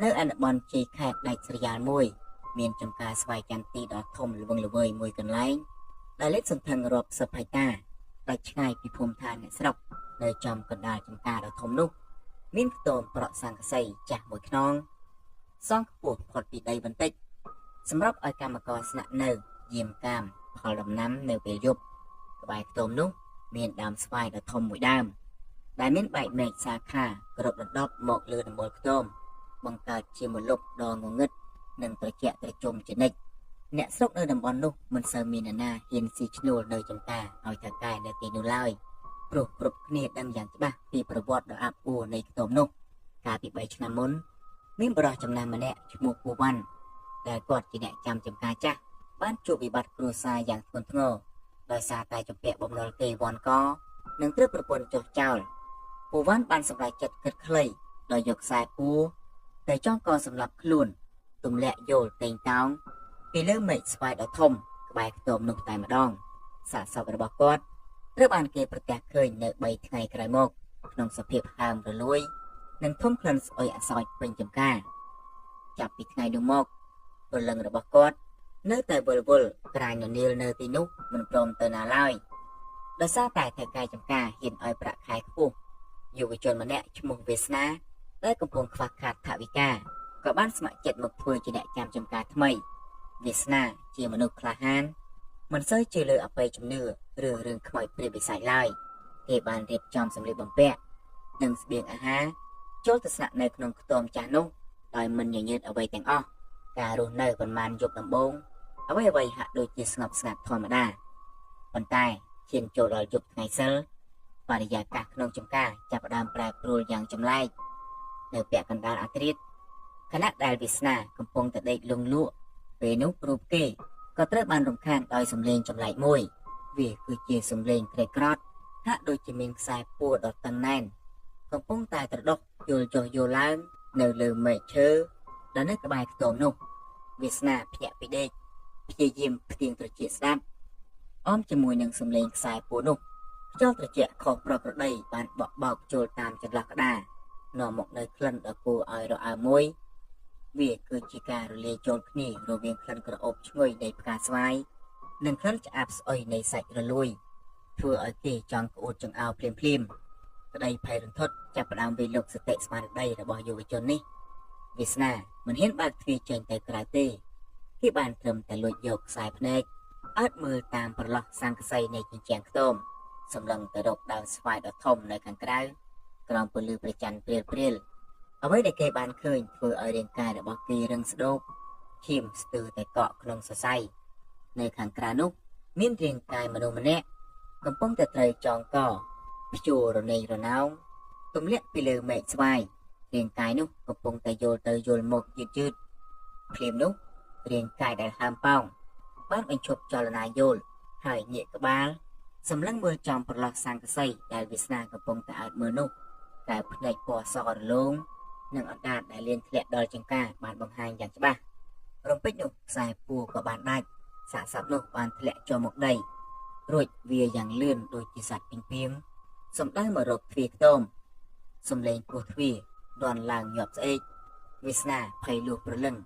នៅអនុតំបន់ជ័យខេត្តដាច់ស្រយាលមួយ មានចំការស្វាយចន្ទីដ៏ធំល្វឹងល្វើយមួយកន្លែងដែលលេតសន្ធឹងរាប់សិបហិកតាដាច់ឆ្ងាយពីភូមិឋានអ្នកស្រុកនៅចំកណ្ដាលចំការដ៏ធំនោះ មានខ្ទមប្រក់ស័ង្កសីចាស់មួយខ្នងសង់ខ្ពស់ផុតពីដីបន្តិចសម្រាប់ឲ្យកម្មករស្នាក់នៅយាមកាមផលដំណាំនៅពេលយប់ក្បែរខ្ទមនោះមានដើមស្វាយដ៏ធំមួយដើមដែលមានបែកមែកសាខាគ្របដណ្ដប់មកលើដំបូលខ្ទមបង្កើតជាម្លប់ដ៏ងងឹតនិងត្រជាក់ត្រជុំជានិច្ចអ្នកស្រុកនៅតំបន់នោះមិនសូវមានអ្នកណាហ៊ានស៊ីឈ្នួលនៅចំការឲ្យថៅកែនៅទីនោះឡើយព្រោះគ្រប់គ្នាដឹងយ៉ាងច្បាស់ពីប្រវត្តិដ៏អាប់អួរនៃខ្ទមនោះកាលពី3ឆ្នាំមុនមានបុរសចំណាស់ម្នាក់ឈ្មោះពូវ៉ាន់ដែលគាត់ជាអ្នកចាំចំការចាស់បានជួបវិបត្តិគ្រួសារយ៉ាងធ្ងន់ធ្ងរដោយសារតែជំពាក់បំណុលគេវ៉ាន់កនិងត្រូវប្រពន្ធចុះចោលពូវ៉ាន់បានសម្រេចចិត្តគិតខ្លីដោយយកខ្សែពួរតែចង់កសម្លាប់ខ្លួនទម្លាក់យោលតេងតោងពីលើមែកស្វាយដ៏ធំក្បែរខ្ទមនោះតែម្ដងសាកសពរបស់គាត់ត្រូវបានគេប្រទះឃើញនៅ3ថ្ងៃក្រោយមកក្នុងសភាពហើមរលួយនិងធំក្លិនស្អុយអសោចពេញចំការចាប់ពីថ្ងៃនោះមកព្រលឹងរបស់គាត់នៅតែវិលវល់ក្រាញននៀលនៅទីនោះមិនព្រមទៅណាឡើយដោយសារតែថៅកែចំការហ៊ានឲ្យប្រាក់ខែខ្ពស់យុវជនម្នាក់ឈ្មោះវាសនាដែលកំពុងខ្វះខាតថវិកាក៏បានស្ម័គ្រចិត្តមកធ្វើជាអ្នកចាំចំការថ្មីវាសនាជាមនុស្សក្លាហានមិនសូវជឿលើអបិយជំនឿឬរឿងខ្មោចព្រាយបិសាចឡើយគេបានរៀបចំសម្លៀកបំពាក់និងស្បៀងអាហារចូលទៅស្នាក់នៅក្នុងខ្ទមចាស់នោះដោយមិនញញើតអ្វីទាំងអស់ការរស់នៅប្រមាណយប់ដំបូងអ្វីអ្វីហាក់ដូចជាស្ងប់ស្ងាត់ធម្មតាប៉ុន្តែឈានចូលដល់យប់ថ្ងៃសិលបរិយាកាសក្នុងចំការចាប់ផ្ដើមប្រែប្រួលយ៉ាងចម្លែកនៅពាក់កណ្ដាលអាធ្រាត្រខណៈដែលវាសនាកំពុងតែដេកលង់លក់ពេលនោះរូបគេក៏ត្រូវបានរំខានដោយសំឡេងចម្លែកមួយវាគឺជាសំឡេងក្រេកក្រតហាក់ដូចជាមានខ្សែពួរដ៏តឹងណែនកំពុងតែត្រដុសយល់ចុះយល់ឡើងនៅលើមែកឈើដែលនៅក្បែរខ្ទមនោះវាសនាភ្ញាក់ពីដេកព្យាយាមផ្ទៀងត្រចៀកស្ដាប់អមជាមួយនឹងសំឡេងខ្សែពួរនោះខ្យល់ត្រជាក់ខុសប្រក្រតីបានបក់បោកចូលតាមចន្លោះក្តារនាំមកនៅក្លិនដ៏គួរឲ្យរអើមួយវាគឺជាការរលាយចូលគ្នារវាងក្លិនក្រអូបឈ្ងុយនៃផ្កាស្វាយនិងក្លិនឆ្អាបស្អុយនៃសាច់រលួយធ្វើឲ្យគេចង់ក្អួតចង្អោរភ្លាមភ្លាមក្តីភ័យរន្ធត់ចាប់ផ្ដើមវាយលុកសតិស្មារតីរបស់យុវជននេះវាសនាមិនហ៊ានបើកទ្វារចេញទៅក្រៅទេគេបានត្រឹមតែលួចយកខ្សែភ្នែកអើតមើលតាមប្រឡោះស័ង្កសីនៃជញ្ជាំងខ្ទមសម្លឹងទៅរកដើមស្វាយដ៏ធំនៅខាងក្រៅក្រោមពន្លឺព្រះច័ន្ទព្រាលព្រាលអ្វីដែលគេបានឃើញធ្វើឲ្យរាងកាយរបស់គេរឹងស្ដូកឈាមស្ទើរតែកក់ក្នុងសរសៃនៅខាងក្រៅនោះមានរាងកាយមនុស្សម្នាក់កំពុងតែត្រូវចងកព្យួររណេងរណោងទម្លាក់ពីលើមែកស្វាយរាងកាយនោះកំពុងតែយល់ទៅយល់មកយឺតយឺតភ្លាមនោះរាងកាយដែលហើមប៉ោងបានបញ្ឈប់ចលនាយល់ហើយងាកក្បាលសម្លឹងមើលចំប្រឡោះស័ង្កសីដែលវាសនាកំពុងតែអើតមើលនោះតែភ្នែកពណ៌សរលោងនិងអណ្ដាតដែលលៀនធ្លាក់ដល់ចង្ការបានបង្ហាញយ៉ាងច្បាស់រំពេចនោះខ្សែពួរក៏បានដាច់សាកសពនោះបានធ្លាក់ចុះមកដីរួចវាយ៉ាងលឿនដូចជាសត្វពីងពីងសំដៅមករកទ្វារខ្ទមសំឡេងពោះទ្វារដន់ឡើងញាប់ស្អេកវាសនាភ័យលួសព្រលឹង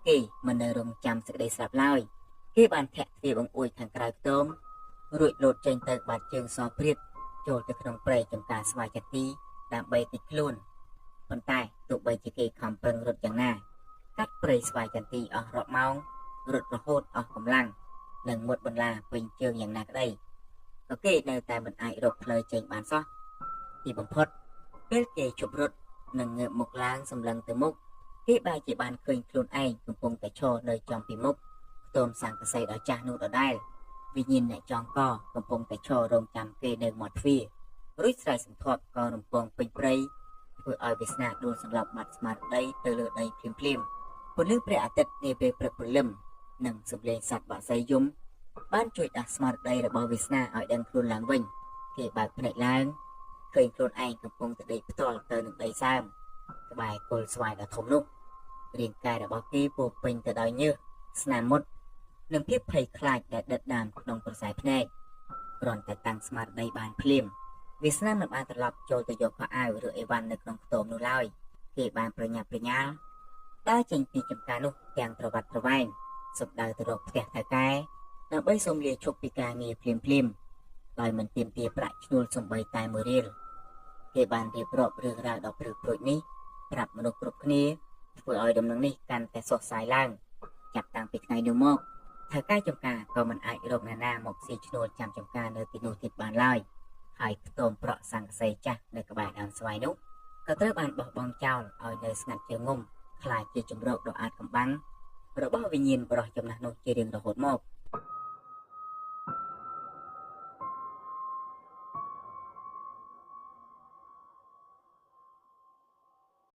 គេមិននៅរងចាំសេចក្តីស្លាប់ឡើយគេបានធាក់ទ្វារបង្អួចខាងក្រៅខ្ទមរួចលោតចេញទៅបាត់ជើងសព្រាតចូលទៅក្នុងព្រៃចំការស្វាយចន្ទីដើម្បីតិចខ្លួនប៉ុន្តែទោះបីជាគេខំប្រឹងរត់យ៉ាងណាកាត់ព្រៃស្វាយចន្ទីអស់រាប់ម៉ោងរត់រហូតអស់កម្លាំងនិងមុតបន្លាពេញជើងយ៉ាងណាក្តីក៏គេនៅតែមិនអាចរកផ្លូវចេញបានសោះទីបំផុតពេលគេជប់រត់និងងើបមុខឡើងសម្លឹងទៅមុខគេបែរជាបានឃើញខ្លួនឯងកំពុងតែឈរនៅចំពីមុខខ្ទមស័ង្កសីដ៏ចាស់នោះដដែលវិញ្ញាណអ្នកចងកកំពុងតែឈររងចាំគេនៅមាត់ទ្វាររួចស្រែកសន្ធាប់ក៏រំពងពេញព្រៃធ្វើឲ្យវាសនាដួលសន្លប់បាត់ស្មារតីទៅលើដីភ្លាមភ្លាមពន្លឺព្រះអាទិត្យនាពេលព្រឹកព្រលឹមនិងសំឡេងសត្វបក្សីយំបានជួយដាស់ស្មារតីរបស់វាសនាឲ្យដឹងខ្លួនឡើងវិញគេបើកភ្នែកឡើងឃើញខ្លួនឯងកំពុងតែដេកផ្ទាល់ទៅនឹងដីសើមក្បែរគល់ស្វាយដ៏ធំនោះរាងកាយរបស់គេពោពេញទៅដោយញើសស្នាមមុតនិងភាពភ័យខ្លាចដែលដិតដាមក្នុងក្រសែភ្នែកគ្រាន់តែតាំងស្មារតីបានភ្លាមវាសនាមិនបានត្រឡប់ចូលទៅយកខោអាវឬអីវ៉ាន់នៅក្នុងខ្ទមនោះឡើយគេបានប្រញាប់ប្រញាល់ ដើរចេញពីចំការនោះទាំងត្រវាត់ត្រវែងសម្ដៅទៅរកផ្ទះថៅកែដើម្បីសូមលាឈប់ពីការងារភ្លាមៗដោយមិនទាមទារប្រាក់ឈ្នួលសំបីតែមួយរៀលគេបានរៀបរាប់រឿងរ៉ាវដ៏ព្រឺព្រួចនេះប្រាប់មនុស្សគ្រប់គ្នាធ្វើឲ្យដំណឹងនេះកាន់តែសុះសាយឡើងចាប់តាំងពីថ្ងៃនោះមកថៅកែចំការក៏មិនអាចរកអ្នកណាមកស៊ីឈ្នួលចាំចំការនៅទីនោះទៀតបានឡើយហើយខ្ទមប្រក់សង្កសីចាស់នៅក្បែរដើមស្វាយនោះក៏ត្រូវបានបោះបង់ចោលឲ្យនៅស្ងាត់ជាងុំខ្លាចជាជំរកដ៏អាតកំបាំងរបស់វិញ្ញាណបរោះចំណាស់នោះជារៀងរហូតមក។